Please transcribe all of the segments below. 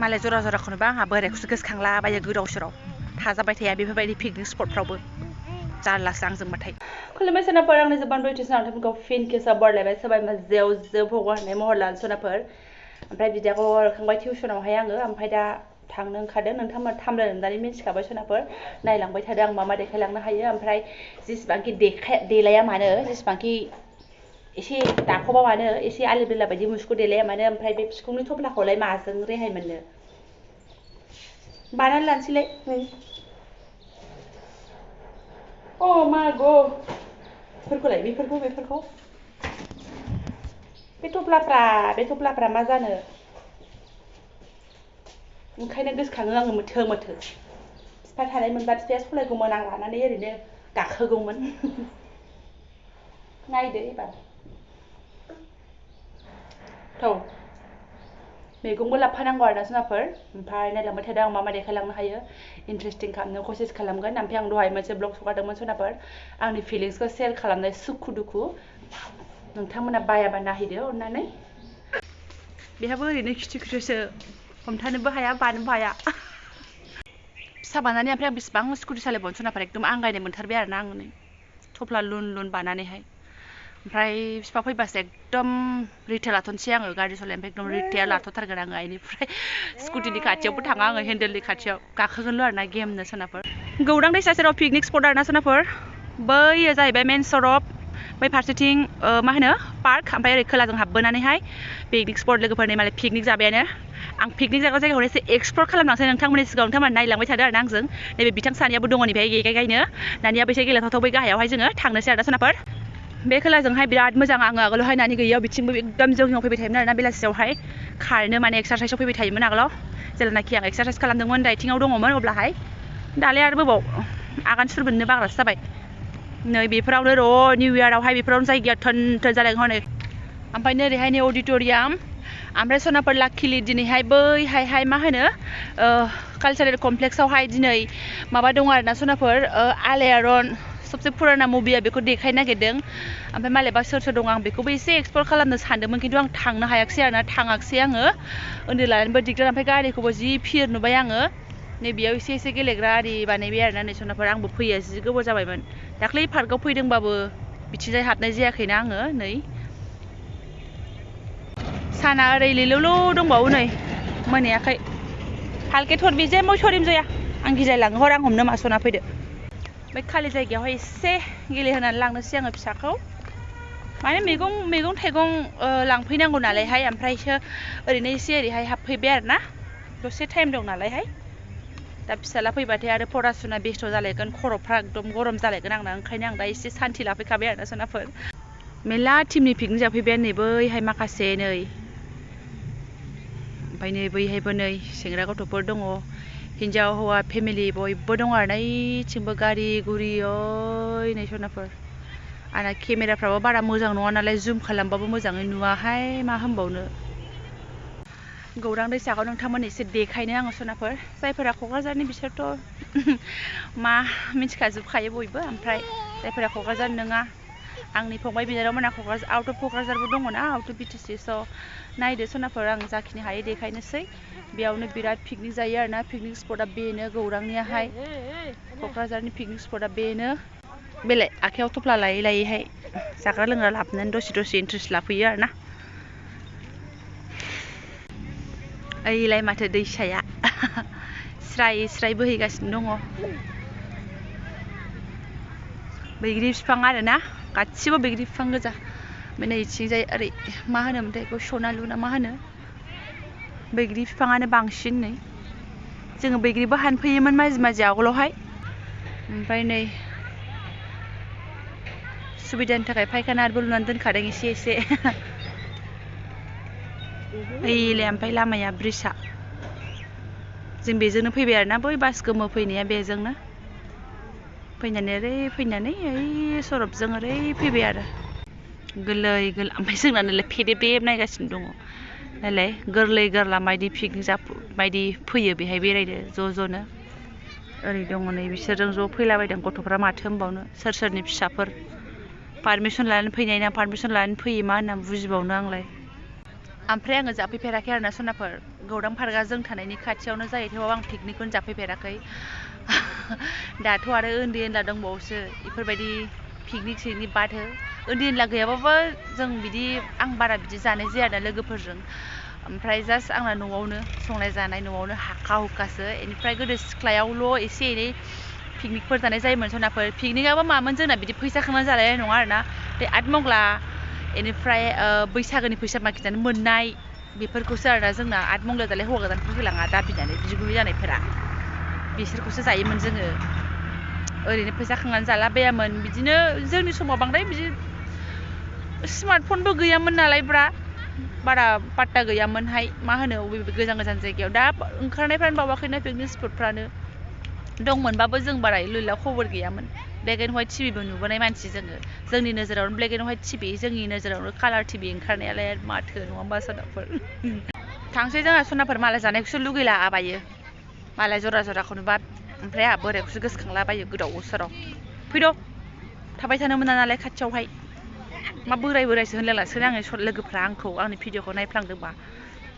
मालाय जरा जराखौनोबा आंहा बोरायखौसो गोसोखांलाबायो गोदाव सोराव थाजाबाय थाया बेफोरबायदि पिकनिक स्पटफ्रावबो जारलासो आंजोंबाथाय खुलुमबाय सोनाफोर आंनि जोबान ब्रिटिश नोंथांमोनखौ फिन खेबसे बरलायबाय सोरबाय मा जेव जेव भगवान होननाय महर लानो सोनाफोर ओमफ्राय बिदाखौ हरखांबाय टिउसनावहाय आङो ओमफ्राय दा थांनो ओंखारदों नोंथांमोन थामब्लेट नुनानै मिन्थिखाबाय सोनाफोर नायलांबाय थादों आं मा मा देखायलांनो हायो ओमफ्राय जेसेबांखि देलाया मानो जेसेबांखि एसे दाख'बा मानो एसे आलि बिला बायदि मुसुखौ देलाया मानो ओमफ्राय बे बिखुंनि थफ्लाखौलाय माजों रेहाय मोननो बानानै लानोसैलाय अ मा गो बेफोरखौ बे थफ्लाफ्रा मा जानो ओंखायनो गोसोखाङो आङो मोथो बिफा थानाय मोनबा बिफाया सलायगौमोन आं लानानै ओरैनो गाखोगौमोन नायदो एबार मैगंबो लाफानांगौ आरोना सोनाफोर ओमफ्राय नायलांबाय थादों आं मा मा देखायलांनो हायो इन्टारेस्टिं खालामनो कसिस खालामगोन ओमफ्राय आं दहाय मोनसे ब्लग हगारदोंमोन सोनाफोर आंनि फिलिंसखौ शेयार खालामनाय सुखु दुखु नोंथांमोना बायाबा नायहैदो अननानै बेहाबो ओरैनो खिथु हमथानोबो हाया बानोबो हाया फिसा बानानै ओमफ्राय आं बेसेबां स्कुटि सालायबावनो सोनाफोर एकदम आंगायनाय मोनथारबाय आरोना आं नै थफ्ला लुन बानानैहाय ओमफ्राय बिफा फैबासो एकदम रिटेल लाथ'नोसै आङो गारि सालायनाय एकदम रिटेल लाथ'थारगोन आङो बेनिफ्राय स्कुटिनि खाथियावबो थाङा आङो हेन्देलनि खाथियाव गाखोगोनल' आरोना गेमनो सोनाफोर गौरां दैसा सेराव पिकनिक स्पट आरोना सोनाफोर बैयो जाहैबाय मेन सरप बै फारसेथिं मा होनो पार्क ओमफ्राय ओरै खोलाजों हाबबोनानैहाय पिकनिक स्पट लोगोफोरनि मालाय पिकनिक जाबायानो आं पिकनिक जाग्रा जायगाखौ एसे एक्सप्लर खालामलांसै नोंथांमोननि सिगाङाव नोंथांमोना नायलांबाय थादो आरोना आंजों नैबे बिथां सानैयाबो दङ नैबेहाय गेगायगायनो दानिया बैसे गेलेथावथाव बै गाहायावहाय जोङो थांनोसै आरोना सोनाफोर बे खोलाजोंहाय बिराद मोजां आङो आगोलावहाय नानि गैयैयाव बिथिंबो एकदम जोंनियाव फैबाय थायोमोन आरोना बेलासियावहाय खारनो माने एक्सारसाइसआव फैबाय थायोमोन आगोलाव जेब्लानाखि आं एक्सारसाइस खालामदोंमोन डाइटिंआव दङमोन अब्लाहाय दालाय आरो बबाव आगान सुरबोननो बाग्रासो जाबाय नै बेफोरावनो र' निउ इयारावहाय बेफोरावनो जायगाया थोन जालायगोन हनै ओमफ्राय नोरैहाय नै अडिट'रियाम ओमफ्राय सोनाफोर लाकिलि दिनैहाय बैहाय मा होनो कालचारेल कमप्लेक्सआवहाय दिनै माबा दङ आरोना सोनाफोर आलायारन सबसे फुराना मुभिया बेखौ देखायनो नागिरदों ओमफ्राय मालायबा सोर दं आं बेखौबो एसे एक्सप्लर खालामनो सानदोंमोन खिन्थु आं थांनो हायाखिसै आरोना थाङाखिसै आङो उन्दै लानानैबो दिगदार ओमफ्राय गारिखौबो जि फिर नुबाय आङो नै बेयाव एसे गेलेग्रा आरि बानायबाय आरोना नै सोनाफोर आंबो फैया जि गोबाव जाबायमोन दाख्लै पार्कआव फैदोंबाबो बिथिंजाय हाबनाय जायाखैना आङो नै साना ओरै लिलौलौ दंबावो नै मोनायाखै हालके थर बिजे मयसरिम जाया आं गिलायलाङो हर आं हमनो मासना फैदो बे खालि जायगायावहाय एसे गेलेहोनानै लांनोसै आङो फिसाखौ माने मैगं थाइगं लांफैनांगौ नालायहाय ओमफ्रायसो ओरैनो एसे ओरैहाय हाबफैबाय आरोना दसे टाइम दं नालायहाय दा फिसाला फैबाथाय आरो फरासुना बेस्थ' जालायगोन खर'फ्रा एकदम गरम जालायगोन आंना ओंखायनो आं दा एसे सान्थि लाफैखाबाय आरोना सोनाफोर मेरला टिमनि पिकनिक जाफैबाय नै बैहाय माखासे नै ओमफ्राय नै बैहायबो नै सेंग्रा गथ'फोर दङ हिन्जाव हौवा फेमिलि बयबो दङ आरोना इथिंबो गारि गुरि ओइ नै सोनाफोर आंना केमेराफ्राबो बारा मोजां नङा नालाय जुम खालामबाबो मोजाङै नुवाहाय मा होनबावनो गौरां दैसाखौ नोंथांमोन एसे देखायनो आङो सोनाफोर जायफोरा क'क्राझारनि बिसोरथ' मा मिथिखाजोबखायो बयबो ओमफ्राय जायफोरा क'क्राझार नङा आंनि फंबाय बिनानावमोना क'क्राझार आउट अफ क'क्राझारबो दङना आउट अफ बिटिसि स' नायदो सोनाफोर आं जाखिनि हायो देखायनोसै बेयावनो बिराद पिकनिक जायो आरोना पिकनिक स्पटआ बेनो गौरांनियाहाय क'क्राझारनि पिकनिक स्पटआ बेनो बेलाय आखायाव थफ्ला लायैहाय जाग्रा लोंग्रा लाबोनानै दसे इन्ट्रेस्ट लाफैयो आरोना ओइलाय माथो दैसाया स्राय बोहैगासिनो दङ बैग्रि बिफां आरोना गासिबो बैग्रि बिफां गोजा ओमफ्राय नै इथिंजाय ओरै मा होनोमोनथाय बेखौ सनालु ना मा होनो बैग्रि बिफाङानो बांसिन नै जोङो बैग्रिबो हानफैयोमोन माजे आगोलावहाय ओमफ्राय नै सुबिदानि थाखाय फायखानाबो लुनानै दोनखादों एसे ओइलाय ओमफ्राय लामाया ब्रिजआ जों बेजोंनो फैबाय आरोना बै बास गोमो फैनाया बेजोंनो फैनानै ओइ सरपजों ओरै फैबाय आरो गोरलै ओमफ्राय जोंना नालाय फेदेब नायगासिनो दङ नालाय गोरलै गोरला मायदि पिकनिक मायदि फैयो बेहाय बेरायनो ज'नो ओरै दङ नै बिसोरजों ज' फैलाबायदों गथ'फ्रा माथो होनबावनो सोरनि फिसाफोर पारमिसन लानानै फैनाय ना पारमिसन लानानै फैयो मा होननानै बुजिबावनो आंलाय ओमफ्राय आङो जाफैफेराखै आरोना सनाफोर गौरां पार्कआ जों थानायनि खाथियावनो जायो थेवबाबो आं पिकनिकखौनो जाफैफेराखै दाथ' आरो उन्दै उनला दंबावोसो बेफोरबायदि पिकनिक सिकनिक बाथो उन्दै उनला गैयाबाबो जों बिदि आं बारा बिदि जानाय जाया आरोना लोगोफोरजों ओमफ्राय जास्ट आंना न'आवनो संनाय जानाय न'आवनो हाखा हुखासो बेनिफ्राय गोदो सिख्लायावल' एसे एनै पिकनिकफोर जानाय जायोमोन सनाफोर पिकनिकआबो मामोन जोंना बिदि फैसा खांनानै जालायनाय नङा आरोना बे आठमंग्ला बेनिफ्राय बैसागोनि फैसा मागिनानै मोननाय बेफोरखौसो आरोना जोंना आठमंग्ला दालाय हौवा गोदानफोर फैलाङा दाबिनानै बिगुमै जानायफोरा बिसोरखौसो जायोमोन जोङो ओरैनो फैसा खांनानै जालाबायामोन बिदिनो जोंनि समाव बांद्राय बिदि स्मार्टफनबो गैयामोन नालाय बारा पाट्टा गैयामोनहाय मा होनो बबे गोजान गोजान जायगायाव दा ओंखारनायफ्रानो बावाखैना पिकनिक स्पटफ्रानो दंमोनबाबो जों बारा लुला खबर गैयामोन ब्लेक एन्ड व्हाइट टिभिबो नुबोनाय मानसि जोंनि नोजोरावनो ब्लेक एन्ड व्हाइट टिभि जोंनि नोजोरावनो कालार टिभि ओंखारनायालाय माथो नङा होमबा सनाफोर थांसै जोंहा सनाफोर मालाय जानायखौसो लुगैला आबायो मालाय जरा जराखौ नुबा ओमफ्राय आहा बोरायखौसो गोसोखांलाबायो गोदाव सोराव फैद' थाबाय थानो मोना नालाय खाथियावहाय मा बोरायसो होनलायलांसिगोन आङो लोगोफ्रा आंखौ आंनि भिडिअखौ नायफ्लांदोंबा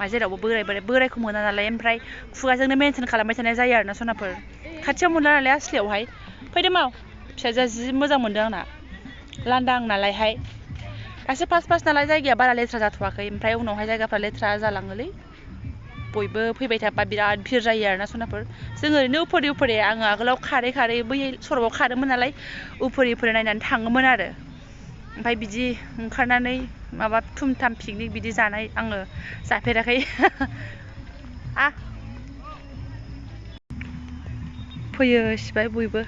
मा जेरावबो बोरायखौ मोना नालाय ओमफ्राय खुगाजोंनो मेनसन खालामबाय थानाय जायो आरोना सनाफोर खाथियाव मोनला नालाय आसलियावहाय फैदो माव फिसाजोआ जि मोजां मोनदों आंना लांदां नालायहाय दासो फार्स्ट नालाय जायगाया बारा लेथ्रा जाथ'वाखै ओमफ्राय उनावहाय जायगाफ्रा लेथ्रा जालाङोलै बयबो फैबाय थाबा बिराद भिर जायो आरोना सनाफोर जों ओरैनो उफरे आङो आगोलाव खारै बै सर'आव खारोमोन नालाय उफरे नायनानै थाङोमोन आरो ओमफ्राय बिदि ओंखारनानै माबा थुमथाम पिकनिक बिदि जानाय आङो जाफेराखै फैयो सिबाय बयबो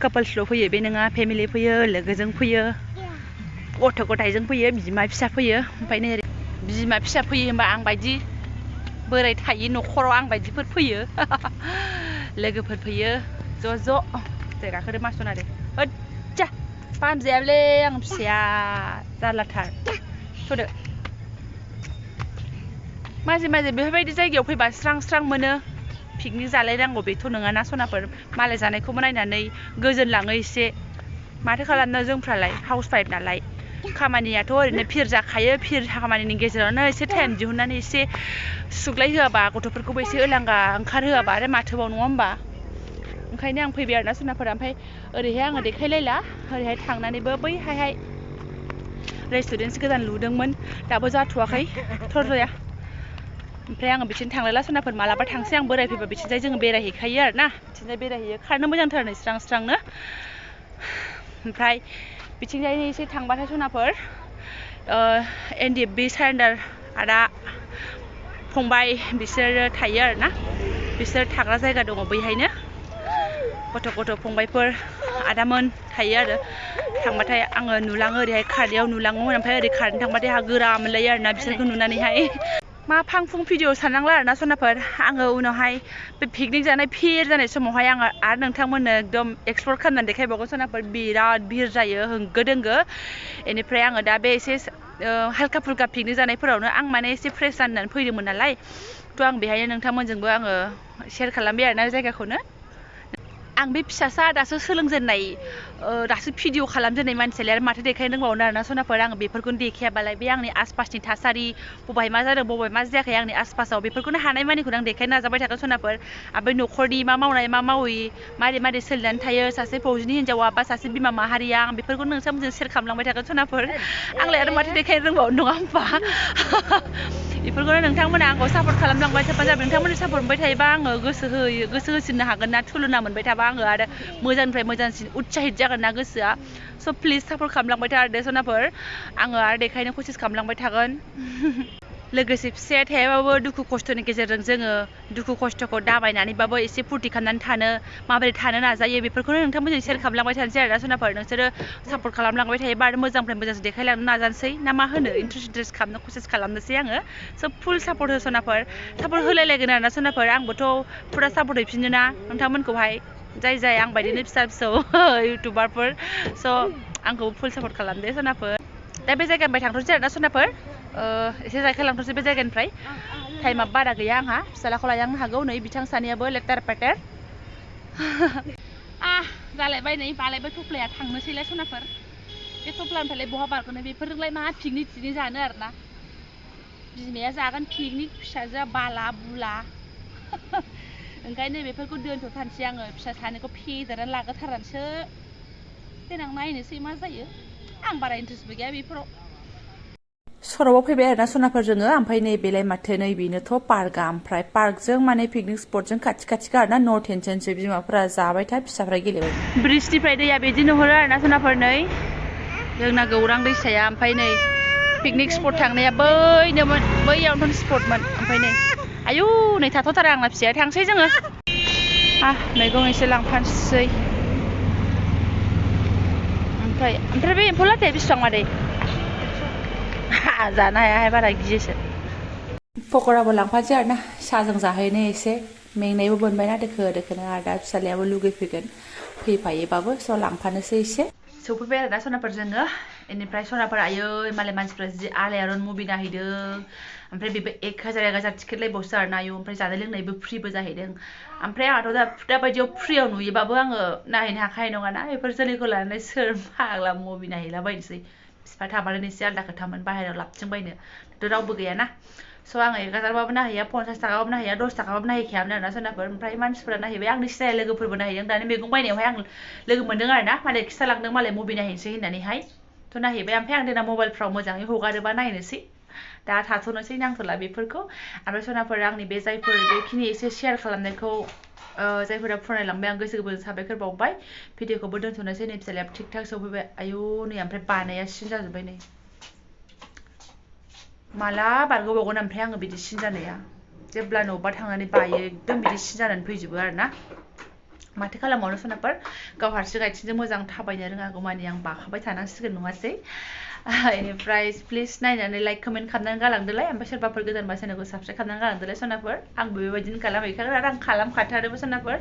कापोल्सल' फैयो बे नङा फेमिलि फैयो लोगोजों फैयो गथ' गथायजों फैयो बिमा फिसा फैयो ओमफ्राय नै बिमा फिसा फैयो होनबा आं बायदि बोराय थायि न'खराव आं बायदिफोर फैयो लोगोफोर फैयो ज' दे गाखोदो मासुन आरो होदजा फाहामजायालै आं फिसाया जारलाथार थ'दो माजे बेफोरबायदि जायगायाव फैबा स्रां मोनो पिकनिक जालायनांगौ बेथ' नङाना सनाफोर मालाय जानायखौबो नायनानै गोजोनलाङो एसे माथो खालामनो जोंफ्रालाय हाउस वाइफ नालाय खामानियाथ' ओरैनो भिर जाखायो भिर खामानिनि गेजेरावनो एसे टाइम दिहुननानै एसे सुग्लाय होआबा गथ'फोरखौबो एसे ओलांगा ओंखारहोआबा आरो माथोबाव नङा होमबा ओंखायनो आं फैबाय आरोना सनाफोरा ओमफ्राय ओरैहाय आङो देखायलायला ओरैहाय थांनानैबो बैहाय रेस्टुरेन्ट गोदान लुदोंमोन दाबो जाथ'वाखै थरजया ओमफ्राय आङो बिथिं थांलायला सनाफोर मालाबा थांसै आं बोराय फैबा बिथिंजाय जोङो बेरायहैखायो आरोना बिथिंजाय बेरायहैयो खारनो मोजांथार नै स्रांनो ओमफ्राय बिथिंजाय एसे थांबाथाय सनाफोर NDFB सारेन्डार आदा फंबाय बिसोरो थायो आरोना बिसोर थाग्रा जायगा दङ बैहायनो गथ' फंबायफोर आदामोन थायो आरो थांबाथाय आङो नुलाङो ओरैहाय खारनायाव नुलाङोमोन ओमफ्राय ओरै खारनो थांबाथाय आंहा गोरा मोनलायो आरोना बिसोरखौ नुनानैहाय मा फांफुं भिडिअ साननांला आरोना सनाफोर आङो उनावहाय बे पिकनिक जानाय भिर जानाय समावहाय आङो आरो नोंथांमोननो एकदम एक्सप्लर खालामनानै देखायबावगोन सनाफोर बिराद भिर जायो होंगो दोंगो बेनिफ्राय आङो दा बे एसे हाल्का फुल्का पिकनिक जानायफोरावनो आं माने एसे फ्रेस जानानै फैदोंमोन नालाय थ' आं बेहायनो नोंथांमोनजोंबो आङो शेयार खालामबाय आरोना जायगाखौनो आं बे फिसासा दासो सोलोंजेननाय दासो भिडिअ खालामजेननाय मानसियालाय आरो माथो देखायनो रोंबावनो आरोना सनाफोर आङो बेफोरखौनो देखायाबालाय बे आंनि आसपासनि थासारि बबेहाय मा जादों बबेहाय मा जायाखै आंनि आसपासाव बेफोरखौनो हानाय मानिखौनो आं देखायनो नाजाबाय थागोन सनाफोर ओमफ्राय न'खरनि मा मावनाय मा मावि मारै सोलिनानै थायो सासे फौजिनि हिन्जावा बा सासे बिमा माहारिया आं बेफोरखौ नोंथांमोनजों शेयार खालामलांबाय थागोन सनाफोर आंलाय आरो माथो देखायनो रोंबावनो नङा होमबा बेफोरखौनो नोंथांमोना आंखौ सापर्ट खालामलांबाय थाबानो जाबाय नोंथांमोननि सापर्ट मोनबाय थायोबा आङो गोसो होसिननो हागोन ना थुलुना मोनबाय थाबा आङो आरो मोजांनिफ्राय मोजांसिन उत्साहित जागोन ना गोसोआ स' प्लिज सापर्ट खालामलांबाय था आरो सनाफोर आङो आरो देखायनो कसिस खालामलांबाय थागोन लोगोसे फिसाया थायाबाबो दुखु खस्थ'नि गेजेरजों जोङो दुखु खस्थ'खौ दाबायनानैबाबो एसे फुरथि खालामनानै थानो माबोरै थानो नाजायो बेफोरखौनो नोंथांमोनजों शेयार खालामलांबाय थानोसै आरोना सनाफोर नोंसोरो सापर्ट खालामलांबाय थायोबा आरो मोजांनिफ्राय मोजांसिन देखायलांनो नाजानोसै ना मा होनो इन्ट्रेस्ट खालामनो कसिस खालामनोसै आङो स' फुल सापर्ट हो सनाफोर सापर्ट होलायलायगोन आरोना सनाफोर आंबोथ' फुरा सापर्ट हैफिनो ना नोंथांमोनखौहाय जाय आं बायदिनो फिसा इउटुबारफोर स' आंखौ फुल सापर्ट खालामदो सनाफोर दा बे जायगानिफ्राय थांथ'सै आरोना सनाफोर एसे जायखायलांथ'सै बे जायगानिफ्राय टाइमा बारा गैया आंहा फिसालाखौ लायलांनो हागौ नै बिथां सानैयाबो लेटार पेटार जालायबाय नै बालायबाय थफ्लाया थांनोसैलाय सनाफोर बे थफ्लानिफ्रायलाय बहा बारग'नो बेफोरजोंलाय मा पिकनिक जानो आरोना बिमाया जागोन पिकनिक फिसाजोआ बाला बुला ओंखायनो बेफोरखौ दोनथ'थारनोसै आङो फिसा सानैखौ फेदेरनानै लाग्रोथारनोसो देनां नायनोसै मा जायो आं बारा इन्ट्रेस्टबो गैया बेफोराव सर'बाव फैबाय आरोना सनाफोर जोङो ओमफ्राय नैबेलाय माथो नैबेनोथ' पार्कआ ओमफ्राय पार्कजों माने पिकनिक स्पटजों खाथि खाथिखा आरोना नो टेनसनसै बिमाफोरा जाबाय था फिसाफ्रा गेलेबाय ब्रिजनिफ्राय दैया बिदि नुहुरो आरोना सनाफोर नै जोंना गौरां दैसाया ओमफ्राय नै पिकनिक स्पट थांनाया बैनोमोन बैयावनोथ' स्पटमोन ओमफ्राय नै आयु नै थाथ'थारा आंना फिसाया थांसै जोङो मैगं एसे लांफानोसै ओमफ्राय बे एम्फौ लाथाया बेसेबां मादै जानो हायाहाय बारा गियोसो पक'राबो लांफानोसै आरोना साहाजों जाहैनो एसे मेंनायबो मोनबायना दोखो दोखोनो आरो दा फिसालायाबो लुगैफैगोन फैफायोबाबो स' लांफानोसै एसे सौफैबाय आरोना सनाफोर जोङो बेनिफ्राय सनाफोर आयै मालाय मानसिफ्रा जि आलायारन मुभि नायहैदों ओमफ्राय बेबो 1000 टिकेट लायबावसो आरोना आयौ ओमफ्राय जानाय लोंनायबो फ्रिबो जाहैदों ओमफ्राय आंहाथ' दा बायदियाव फ्रियाव नुयोबाबो आङो नायहैनो हाखानाय नङाना बेफोर जोलैखौ लानानै सोर फाग्ला मुभि नायहैलाबायनोसै बिफा थाबानो एसे आलदा खोथामोन बाहेरायाव लाबथिंबायनो थ' रावबो गैयाना स' आङो 1000बाबो नायहैया 50 थाखाबाबो नायहैया 10 थाखाबाबो नायहैखायामोन आरोना सनाफोर ओमफ्राय मानसिफोरा नायहैबाय आंनि सिनायनाय लोगोफोरबो नायहैदों दानि मैगं बायनायावहाय आं लोगो मोनदों आरोना मालाय खिथालांदों मालाय मुभि नायहैनोसै होननानैहाय थ' नायहैबाय ओमफ्राय आं देनां मबाइलफ्राव मोजाङै हगारोबा नायनोसै दा थाथ'नोसै नांथ'ला बेफोरखौ ओमफ्राय सनाफोर आंनि बे जायफोर बेखिनि एसे शेयार खालामनायखौ जायफोरा फरायलांबाय आं गोसो गोरबोजों साबायखर बावबाय भिडिअखौबो दोनथ'नोसै नै फिसालाया थिग थाक सफैबाय आयौ नै ओमफ्राय बानाया सिन जाजोब्बाय नै माला बारग'बावगोन ओमफ्राय आङो बिदि सिन जानाया जेब्लानो अबेबा थांनानै बायो एकदम बिदि सिन जानानै फैजोबो आरोना माथो खालामबावनो सनाफोर गाव हारसिं आथिंजों मोजां थाबायनो रोङागौ मानि आं बाखाबाय थानांसिगोन नङासै बेनिफ्राय प्लिज नायनानै लाइक कमेन्ट खालामनानै गालांदोलाय ओमफ्राय सोरबाफोर गोदानबा चेनेलखौ साबस्क्राइब खालामनानै गालांदोलाय सनाफोर आंबो बेबायदिनो खालामहैखागोन आरो आं खालामखाथारोबो सनाफोर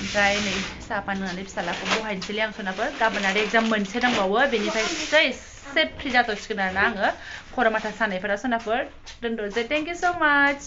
ओमफ्राय नै साहा पान होनानै फिसालाखौ बहायनोसैलै आं सनाफोर गाबोन आरो एग्जाम मोनसे दंबावो बेनिफ्रायसो एसे फ्रि जाथ'सिगोन आरोना आङो खर' माथा सानायफोरा सनाफोर दोनथ'नोसै थेंक इउ स' माच